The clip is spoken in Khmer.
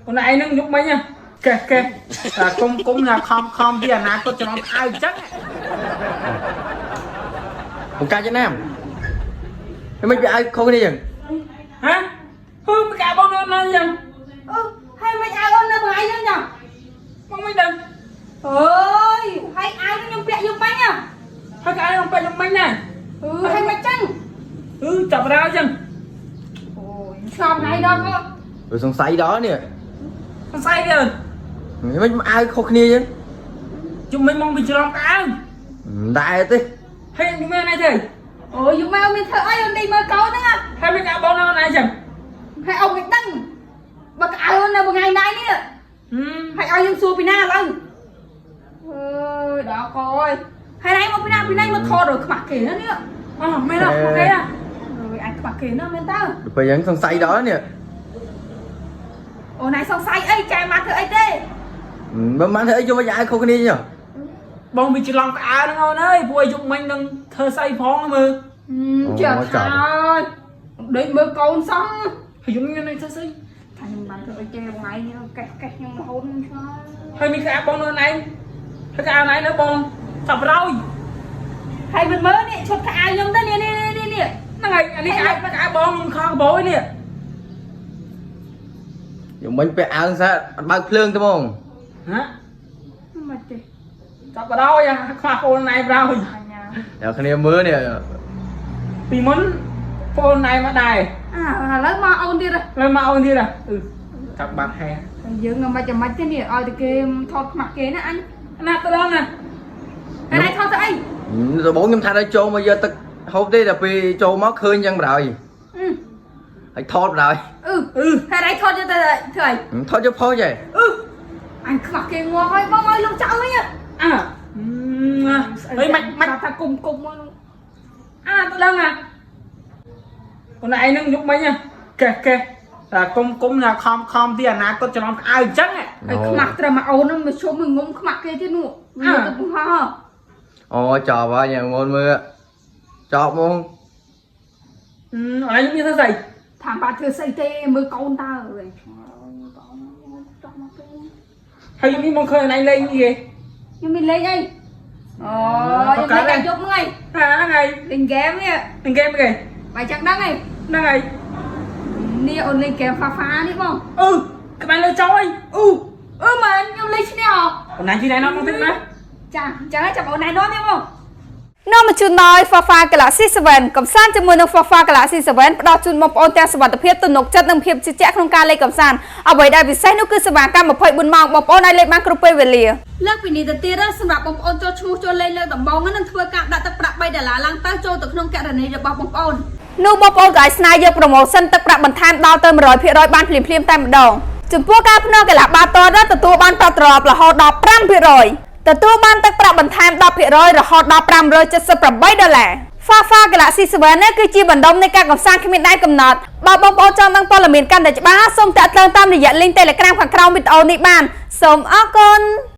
អូនឯងនឹងយប់មិញកេះកេះតែគុំគុំណាខំខំពីអនាគតច្រំអៅអញ្ចឹង បង្កាច់ណាមហើយមិនវាឲ្យខុសគ្នាចឹង ហ៎ហឺមកកាបងនៅណាចឹង អឺហើយមិនអាវអូននៅថ្ងៃហ្នឹងចឹង បងមិនដឹង អើយហើយអាវខ្ញុំពាក់យប់មិញហ៎ ហើយកាខ្ញុំពេញយប់មិញណា អឺហើយមិនចឹង អឺចាប់រោចឹង អូយឆ្លងថ្ងៃដល់ក៏ វាសង្ស័យដល់នេះ សង្ស័យទៀត មិនឲ្យខុសគ្នាចឹង យប់មិញមកពីច្រំក្អៅ មិនដែរទេ ហើយយប់មិញណៃទេ អូយយប់មិញអូនមានធ្វើអីអូនដេកមើលកូនហ្នឹង ហើយមិនកាបងនៅណាចឹង ហើយអូនមិនដឹងបើក្អៅអូននៅថ្ងៃណៃនេះហើយឲ្យខ្ញុំសួរពីណាឥឡូវអើយដល់កអើយហើយណៃមកពីណាពីណាមកថតរខ្មាស់គេណានេះ អូមែនអត់គេ អើយអាចខ្មាស់គេណាមែនតើ ដល់ពេលចឹងសង្ស័យដល់នេះ អូនឯងសង្ស័យអីចែមកធ្វើអីទេ មិនបានធ្វើអីយកមកឲ្យខុសគ្នាចឹង បងពីច្រំក្អៅហ្នឹងអូនអើយពួកយប់មិញនឹងធ្វើស្អីផងមើល ជឿថាយដេកមើលកូនសោះ ហើយយប់មិញនឹងធ្វើស្អី ថាខ្ញុំបានធ្វើអីទេថ្ងៃនេះកេះកេះខ្ញុំរហូតខ្ញុំឆ្ងល់ ហើយមានក្អាបងនៅឯងហើយក្អាឯងនៅបងចាប់រោយ ហើយមិនមើលនេះឈុតខោអាវខ្ញុំទៅនេះនេះនេះនេះ ហ្នឹងហើយអានេះក្អាក្អាបងខ្ញុំខកបោយនេះ យកមិញពាក់អាវសាអត់បើកភ្លើងទេហ្មង ហ៎ មិនទេ ចាប់រោយខ្វះអូនឯងរោយ អញ្ញា អ្នកគ្នាមើលនេះ ពីមុនបងឯងមកដែរ អាឥឡូវមកអូនទៀត លើមកអូនទៀតអឺចាប់បាត់ហែ ហើយយើងមិនចាំមិនទេនេះឲ្យតែគេថតខ្មាស់គេណាអញ ណាទៅដល់ណា ហើយណៃថតទៅអី ដំបូងខ្ញុំថាដល់ចូលមកយកទឹកហូបទេដល់ពេលចូលមកឃើញចឹងបណ្ដោយ អឺ ហើយថតបណ្ដោយ អឺ អឺ ហើយណៃថតយកទៅធ្វើអី ថតយកផុសចេះ អឺ អញខ្មាស់គេងាប់ហើយបងឲ្យលោកចៅវិញ អាហើយមិនមិន ថាគុំគុំមក អាទៅដល់ណាអូនឯងនឹងយប់មិញកេះកេះតែគុំគុំណាខំខំទីអនាគតច្រំក្អៅអញ្ចឹង ហើយខ្មាស់ត្រឹមមកអូនហ្នឹងមកជុំងុំខ្មាស់គេទៀតនោះវាទៅបង្ហោះ អូចប់ហើយញ៉ាំងូនមើលចប់ហ្មង អូនឯងមានធ្វើស្អី ថាបាត់ធ្វើស្អីទេមើលកូនតើអើយឆ្ងល់កូនចង់មកពេល ហើយយប់នេះមកឃើញអូនឯងលេងគេ ខ្ញុំមានលេងអីអូខ្ញុំលេងតែយប់ហ្នឹងឯង ហាហ្នឹងហើយ លេងហ្គេមនេះ លេងហ្គេមគេ បាយចឹងដឹងឯង ហ្នឹងហើយ នេះអូនលេងហ្គេម Fafa នេះបង អឺក្បែរលើចោអី អ៊ូអឺមែនខ្ញុំលេងឈ្នះហ៎ អូនឯងជួយណែនាំមកទៀតណា ចាអញ្ចឹងចាំអូនណែនាំទេបង នាំមកជូនដោយ Fafa Galaxy 7កំសាន្តជាមួយនឹង Fafa Galaxy 7ផ្ដល់ជូនបងប្អូនទាំងសុវត្ថិភាពទំនុកចិត្តនិងភាពជឿជាក់ក្នុងការលេងកម្សាន្តអ្វីដែលពិសេសនោះគឺសេវាកម្ម24ម៉ោងបងប្អូនអាចលេងបានគ្រប់ពេលវេលា លើកពីនេះទៅទៀតសម្រាប់បងប្អូនចូលឈ្មោះចូលលេងលើកដំបូងនឹងធ្វើការដាក់ទឹកប្រាក់3ដុល្លារឡើងទៅចូលទៅក្នុងករណីរបស់បងប្អូន នោះបងប្អូនក៏អាចស្នើយក promotion ទឹកប្រាក់បន្ថែមដល់ទៅ100%បានភ្លាមៗតែម្ដងចំពោះការភ្នាល់កីឡាបាល់ទាត់នោះទទួលបានប្រាក់ត្រឡប់រហូតដល់5%ទទួលបានទឹកប្រាក់បន្ថែម10%រហូតដល់578ដុល្លារ Fafa Galaxy 7នេះគឺជាបណ្ដុំនៃការកម្សាន្តគ្មានដែនកំណត់បើបងប្អូនចង់ដឹងព័ត៌មានកាន់តែច្បាស់សូមតាក់ទងតាមរយៈ link Telegram ខាងក្រោមវីដេអូនេះបានសូមអរគុណ។